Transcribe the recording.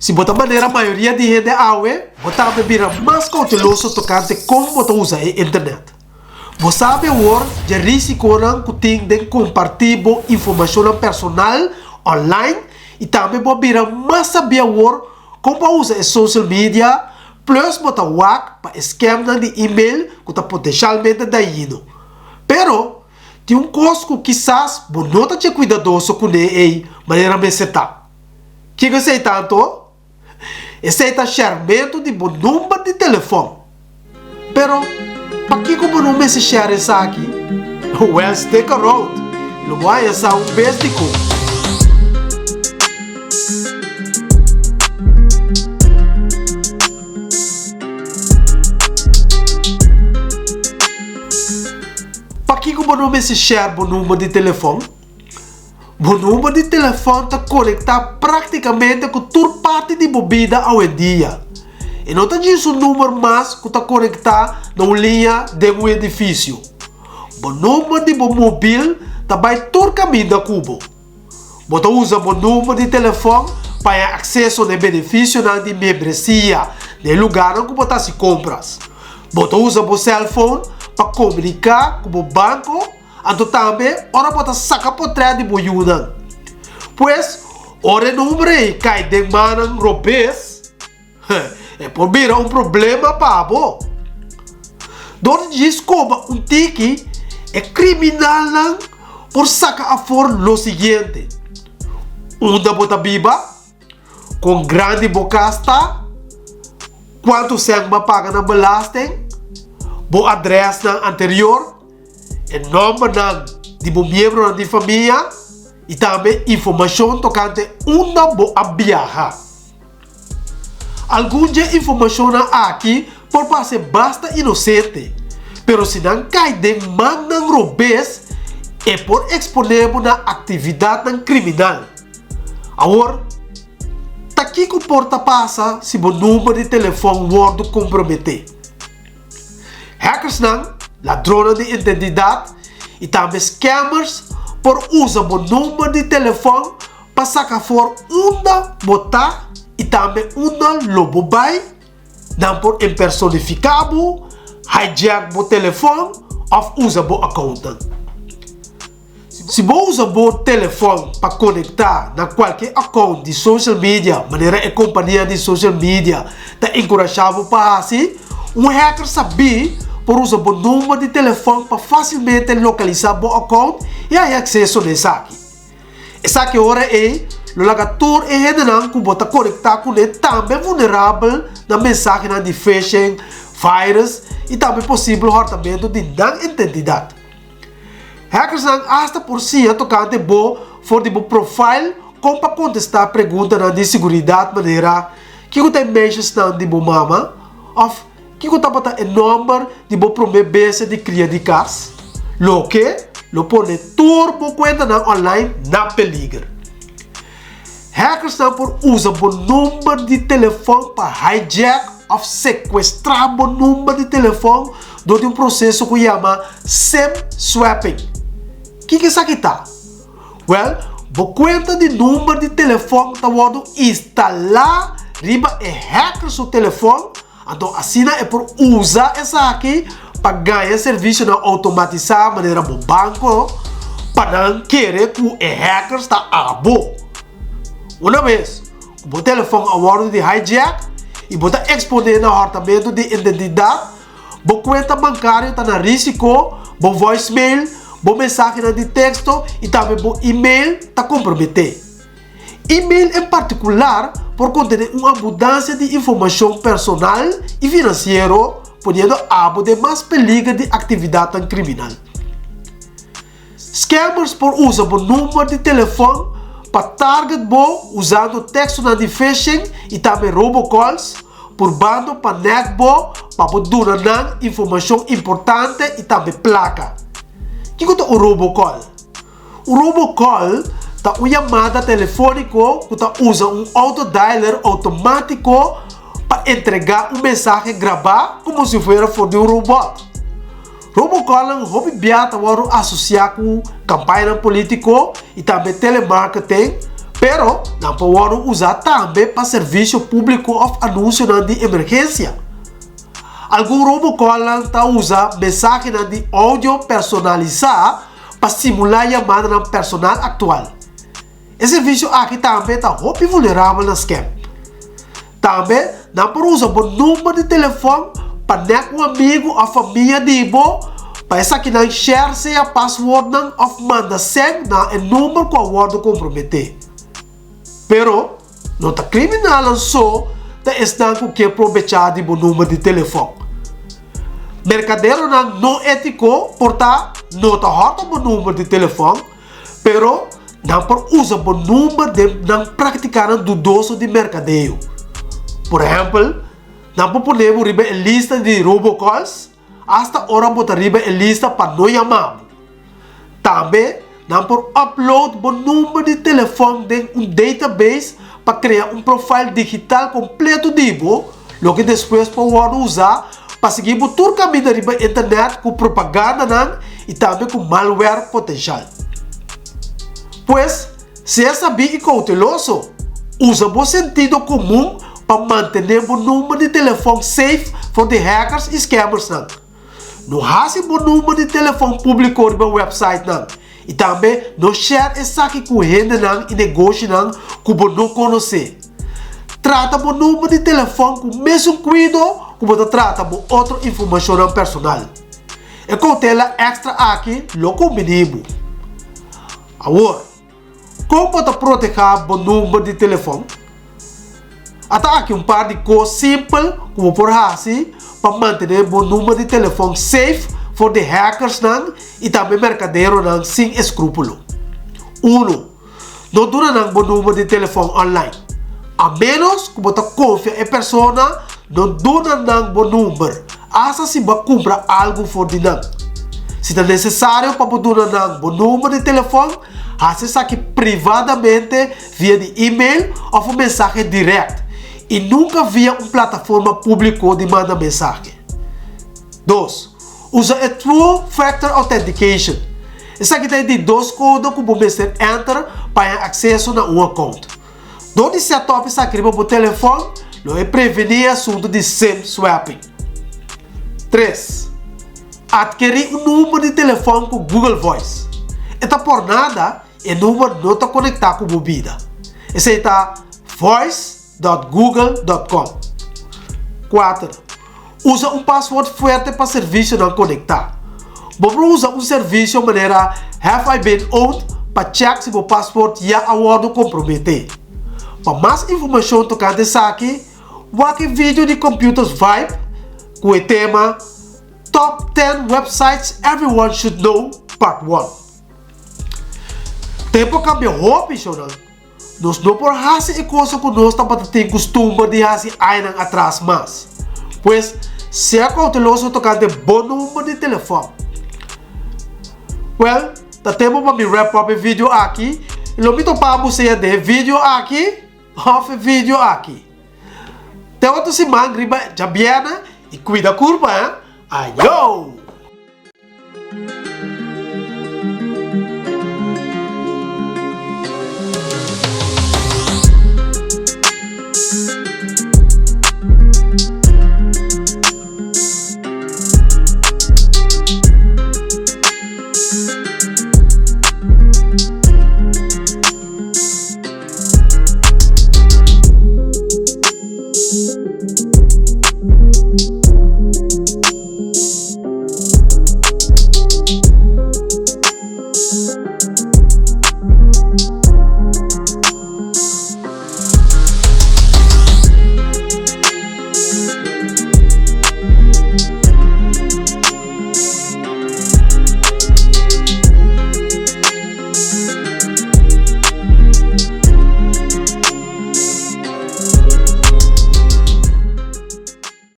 Si bo ta manera mayoria di hende awe, bo tambe bira mas kouteloso tokante kon bo ta usa e internet. Bo sabi awor dje risikonan ku tin den kompartí bo informashonnan personal online i tambe bo a bira mas sabí awor kon pa usa e social media plus bo ta wak pa e scamnan di email ku ta potenshalmente dañino. Pero, tin un kos ku kisas bo no ta dje kuidadoso kuné ei manera mester ta. Kiko esei ta anto? Esei ta shermentu di bo number di telefòn. Pero, pakiko bo no mester share esaki? Well, stick around, lo bo haña sa un bes dikon. Pakiko bo no mester share bo number di telefòn? Bo number di telefòn ta konektá práktikamente ku tur parti di bo bida awendia. E no ta djis un number mas ku ta konektá na un liña den un edifisio. Bo number di bo mobil ta bai tur kaminda ku bo. Bo ta usa bo number di telefòn pa haña akseso na e benefisionan di membresia na e lugánan ku bo ta hasi kompras. Bo ta usa bo sèlfon pa komuniká ku bo banko. Anto tambe ora bo ta saka potrèt di bo yunan. Pues, ora e number ei kai den mannan robes, e por bira un problema pa bo. Dor di djis koba un tiki, e kriminalnan por saka afor lo siguiente, Unda bo ta biba? Kon grandi bo kas ta? Kuantu sèn bo a paga na belasting? Bo adrèsnan anterior? E nòmbernan di bo miembronan di famia i tambe informashon tokante unda bo a biaha. Algun dje informashonnan aki por parse basta inosente, pero si nan kai den mannan robes, e por eksponé bo na aktividatnan kriminal. Awor, ta kiko por ta pasa si bo number di telefòn wòrdu komprometé? Hackersnan, ladronnan di identidat i tambe scammers por usa bo number di telefòn pa saka for unda bo ta i tambe unda lo bo bai. Nan por impersonifiká bo, hijack bo telefòn òf usa bo accountnan. Si bo usa bo telefòn pa konektá na kualke account di social media manera e kompania di social media ta enkurashá bo pa hasi, un hacker sabí por usa bo number di telefòn pa fásilmente lokalisá bo account i haña akseso na esaki. Esaki ora ei lo laga tur e hendenan ku bo ta konektá kuné tambe vulnerabel na mensahenan di phishing, virus i tambe posibel hòrtamentu di nan identidat. Hackersnan asta por siña tokante bo for di bo profile kon pa kontestá preguntanan di siguridat manera, Kiko ta e meisjesnan di bo mama? òf Kiko tabata e nòmber di bo promé bestia di kria di kas? Loke lo pone tur bo kuentanan online na peliger. Hackersnan por usa bo number di telefòn pa hijack òf sekuestrá bo number di telefòn dor di un proseso ku yama sim swapping. Kiko esaki ta? Wèl, bo kuenta di number di telefòn ta wòrdu instalá riba e hacker su telefòn, anto asina e por usa esaki pa gaña servisionan outomatisá manera bo banko pa nan kere ku e hackers ta abo. Una bes ku bo telefòn a wòrdu di hijack i bo ta eksponé na hòrtamentu di identidat, bo kuenta bankario ta na rísiko, bo voicemail, bo mensahenan di teksto i tambe bo email ta komprometé. E-mail en partikular por kontené un abundansia di informashon personal i finansiero, poniendo abo den mas peliger di aktividatnan kriminal. Scammers por usa bo number di telefòn pa target bo usando tekstonan di phishing i tambe robocalls, purbando pa nèk bo pa bo duna nan informashon importante i tambe plaka. Kiko ta un robocall? Un robocall ta un yamada telefóniko ku ta usa un autodialer outomátiko pa entregá un mensahe grabá komo si fuera for di un robòt. Robocallnan hopi bia ta wòrdu asosiá ku kampañanan polítiko i tambe telemarketing. Pero nan por wòrdu usá tambe pa servisio públiko òf anunsionan di emergensia. Algun robocallnan ta usa mensahenan di oudio personalisá pa simulá yamadanan personal aktual. E servisio aki tambe ta hopi vulnerabel na scam. Tambe nan por usa bo number di telefòn pa nèk un amigu òf famia di bo pa esakinan share sea paswoordnan òf manda sèn na e number ku a wòrdu komprometé. Pero, no ta kriminalnan so ta esnan ku ke probechá di bo number di telefòn. Merkaderonan no étiko por ta no ta hòrta bo number di telefòn, Pero nan por usa bo number den nan práktikanan dudoso di merkadeo. Por ehèmpel, nan por pone bo riba e lista di robocalls asta ora bo ta riba e lista pa no yama bo. Tambe nan por upload bo number di telefòn den un database pa krea un profile digital kompleto di bo, loke despues por wòrdu usá pa sigui bo tur kaminda riba internet ku propagandanan i tambe ku malware potenshal. Pues, sea sabí i kouteloso. Usa bo sentido komun pa mantené bo number di telefòn safe for di hackers i scammersnan. No hasi bo number di telefòn públiko riba websitenan i tambe no share esaki ku hendenan i negoshinan ku bo no konosé. Trata bo number di telefòn ku mesun kuido ku bo ta trata bo otro informashonnan personal. E koutela èkstra aki lo kumbiní bo. Awor, kon bo ta protehá bo number di telefòn? Ata aki un par di kos simpel ku bo por hasi pa mantené bo number di telefòn safe for di hackersnan i tambe merkaderonan sin eskrúpulo. Unu, No duna nan bo number di telefòn online. A ménos ku bo ta konfia e persona, no duna nan bo number, asta si bo a kumpra algu for di nan. Si ta nesesario pa bo duna nan bo number di telefòn, hasi esaki privadamente via di email òf un mensahe dirèkt i nunka via un plataforma públiko di manda mensahe. Dos, Usa e Two Factor Authentication. Esaki ta e di dos kodo ku bo mester enter pa haña akseso na un akount. Dor di set up esaki riba bo telefòn, lo e prevení e asuntu di sim swapping. Tres, Atkerí un number di telefòn ku Google Voice. E ta por nada, e number no ta konektá ku bo bida. Esei ta voice. Dot google dot com. Kuater, Usa un paswoord fuerte pa servisionan konektá. Bo por usa un servisio manera Have I Been Owned pa chèk si bo paswoord ya a wòrdu komprometé. Pa mas informashon tokante esaki, wak e video di Computers Vibe ku e tema Top 10 Websites Everyone Should Know Part 1. Tempu a kambia hopi, shownan. Nos no por hasi e cosa ku nos tabata tin kustumber di hasi añanan atras mas. Pues, sea kouteloso tokante bo number di telefòn. Wèl, ta tempu pa mi wrap up e video aki i lo mi topa bo sea den e video aki òf e video aki. Te otro siman riba djabièrnè i kuida kurpa, hè. Ayo!